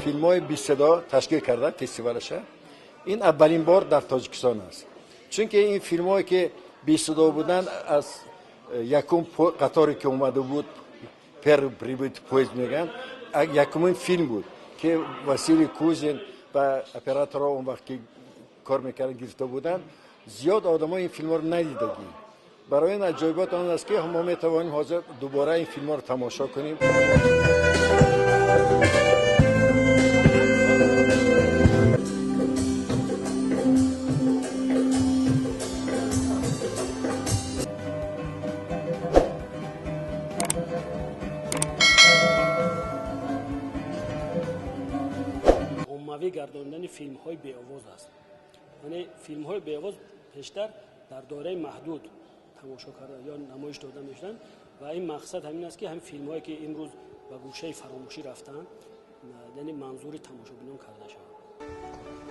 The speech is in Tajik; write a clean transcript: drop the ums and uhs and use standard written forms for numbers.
Филмҳои бесадо ташкил карданд фестивалаша. Ин аввалин бор дар Тоҷикистон аст, чунки ин филмҳое ки бесадо буданд, аз якум қаторе ки омада буд, первый прибытый поезд мегӯянд, якумин филм буд, ки Василий Кузин ва операторҳо он вақт ки кор мекарданд, гирифта буданд. Зиёд одамо ин филмҳоро надидагӣ. Барои ин аҷоибот он аст, ки мо метавонем ҳозир дубора ин филмҳоро тамошо кунем. Оммавӣ гардондани филмҳои беовоз аст. Яъне филмҳои беовоз пештар дар доираи маҳдуд тамошо карда ё намоиш дода мешуданд ва ин мақсад ҳамин аст, ки ҳамин филмҳое ки имрӯз ба гӯшаи фаромӯшӣ рафтаанд, яъне манзури тамошобинон карда шавад.